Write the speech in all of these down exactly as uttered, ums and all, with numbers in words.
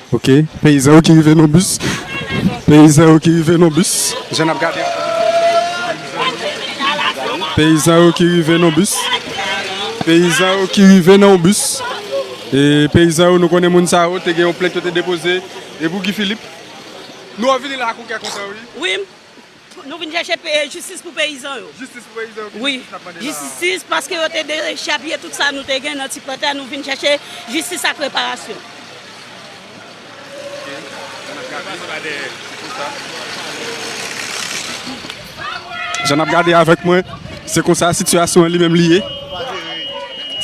Ok, peyizan yo ki rive nan bis. Peyizan yo ki rive nan bis. Jan n ap gade. Peyizan yo ki rive nan bis. Peyizan yo ki rive nan yon bis. E peyizan yo, nou konnen moun sa yo, te gen yon plent yo te depoze. E pou Guy Philippe, nou ap vini la ak yon kè kontan, wi. Wi, nou vin chèche pe-, jistis pou peyizan yo. Jistis pou peyizan yo, ki wi, jistis n ap mande la? Jistis, paske yo te dechèpiye tout sa nou te gen nan Ti Plantè, nou vin chèche jistis ak reparasyon. Jan n ap gade avèk mwen, se konsa sitiyasyon an li menm li ye.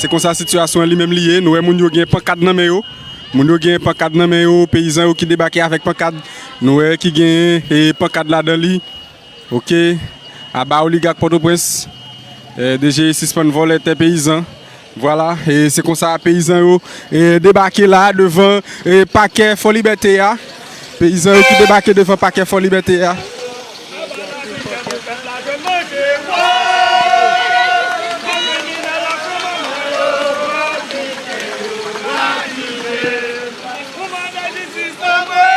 Se konsa sitiyasyon an li menm li ye. Nou wè moun yo gen pankad nan men yo. Moun yo gen pankad nan men yo, peyizan yo ki debake avèk pankad. Nou wè ki gen, e, pankad ladan li. Ok, aba oligak Pòtoprens, eh, D G sispann vòlè tè peyizan. Vwala, e se konsa peyizan yo, eh, debake la devan, eh, pakè Fò Libète a. Peyizan yo ki debake devan pakè Fò Libète a. Pou mande jistis tanpri,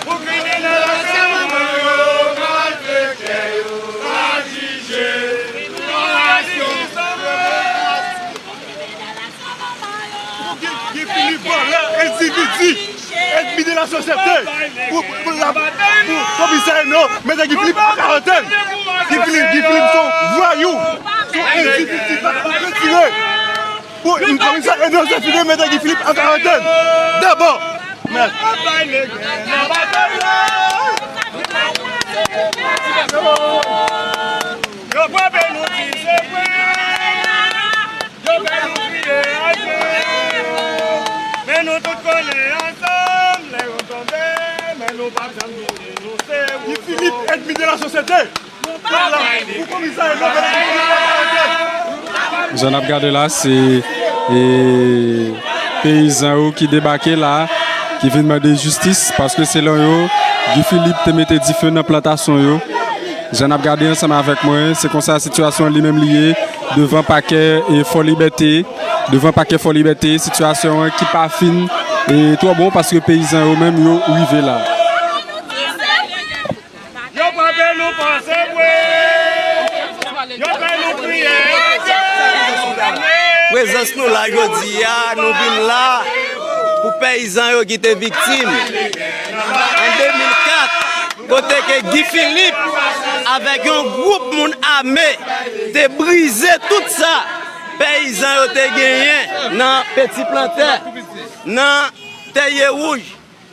pou kriminèl ak manman yo, malfektè yo, pa jije. Pou mande jistis tanpri. Pou Guy, Guy Philippe vòlè, endividi, ènmi de la sosyete. Pou, pou, pou la, pou komisè Eno, mete Guy Philippe an karantèn. Guy Philippe, Guy Philippe se yon vwayou, se yon endividi, pa ka retire. Pou yon komisè Eno Zéphiré mete Guy Philippe an karantèn. Dabò. Mèsi. Yo frape nou ti sekwe. Yo fè nou kriye aje. Men nou tout konnen ansanm, lè yo tonbe, men nou p ap janm vini, nou se Guy Philippe, ènmi de la sosyete. Jan n ap gade la, se, e, peyizan yo ki debake la, ki vin mande jistis, paske selon yo, Guy Philippe te mete dife nan plantasyon yo. Jan n ap gade ansanm avèk mwen, se konsa sitiyasyon an li menm li ye, devan pakè, e, Fò Libète, devan pakè Fò Libète, sitiyasyon an ki pa fin, e, twò bon, paske peyizan yo menm yo rive la. Yo frape nou fò sekwe. Yo fè nou kriye. Prezans nou la jodi a, nou vin la pou peyizan yo ki te viktim an de mil kat, kote ke Guy Philippe avèk yon gwoup moun ame te brize tout sa peyizan yo te genyen nan Peti Plantè, nan Tèye Wouj.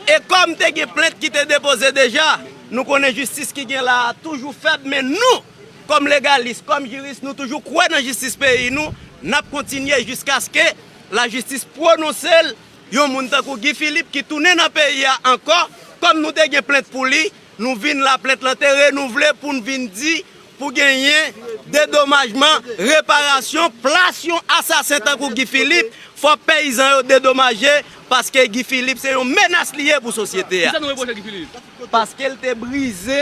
E kòm te gen plent ki te depoze deja, nou konnen jistis ki gen la a toujou fèb, men nou, kòm legalis, kòm jiris, nou toujou kwè nan jistis peyi nou, n ap kontinye jiskaske lajistis pwononse l, yon moun tankou Guy Philippe ki tounen nan peyi a ankò, kòm nou te gen plent pou li, nou vin la, plent lan te renouvle pou n vin di pou genyen dedomajman, reparasyon, plas yon asasen tankou Guy Philippe, fò peyizan yo dedomaje, paske Guy Philippe se yon menas li ye pou sosyete a. Kisa nou repwoche Guy Philippe? Paske l te brize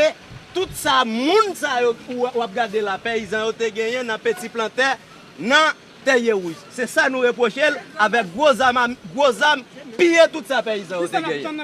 tout sa moun sa yo w, w ap gade la, peyizan yo te genyen nan Peti Plantè, nan Tèye Wouj. Se sa nou repwoche l avèk gwo zam, gwo zam, piye tout sa peyizan yo te genyen.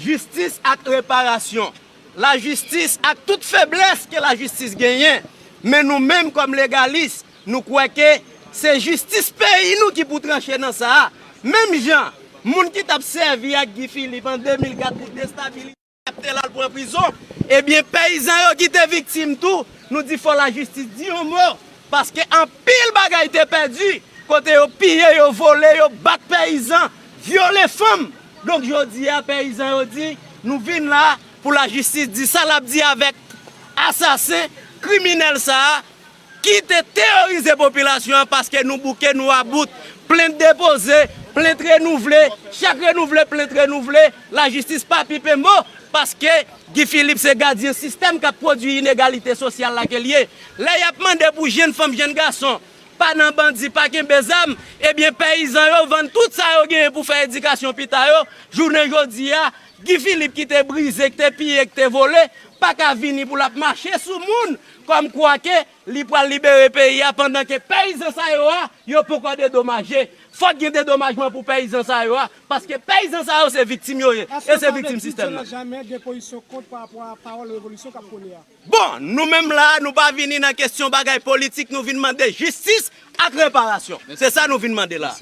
Jistis ak reparasyon. Lajistis ak tout feblès ke lajistis genyen. Men nou menm kòm legalis, nou kwè ke se jistis peyi nou ki pou tranche nan sa a. Menm jan, moun ki t ap sèvi ak Guy Philippe an de mil kat pou destabilize l, te la l pran prizon. Ebyen, peyizan yo ki te viktim tou, nou di fò lajistis di yon mo. Paske anpil bagay te pèdi, kote yo piye, yo vole, yo bat peyizan, vyole fanm. Donk, jodi a, peyizan yo di, nou vin la pou lajistis di sa l ap di avèk asasen, kriminèl sa a, ki te teworize popilasyon an, paske nou bouke, nou about, plent depoze, plent renouvle, chak renouvle, plent renouvle, lajistis pa pipe mo, paske Guy Philippe se gadyen sistèm k ap pwodui inegalite sosyal la ke l ye. Lè y ap mande pou jenn fanm, jenn gason, pa nan bandi, pa kenbe zam, ebyen, peyizan yo vann tout sa yo genyen pou fè edikasyon pita yo. Jounen jodi a, Guy Philippe ki te brize, ki te piye, ki te vole, pa ka vini pou l ap mache sou moun, kòmkwa ke li pral libere peyi a, pandan ke peyizan sa yo a, yo poko dedomaje. Fòk gen dedomajman pou peyizan sa yo a, paske peyizan sa yo se viktim yo ye, e se viktim sistèm nan. Èske w panse Ti Djòlè jamè gen pozisyon kont pa rapò a pawòl revolisyon k ap pwone a? Bon, nou menm la, nou pa vini nan kesyon bagay politik, nou vin mande jistis ak reparasyon. Se sa nou vin mande la.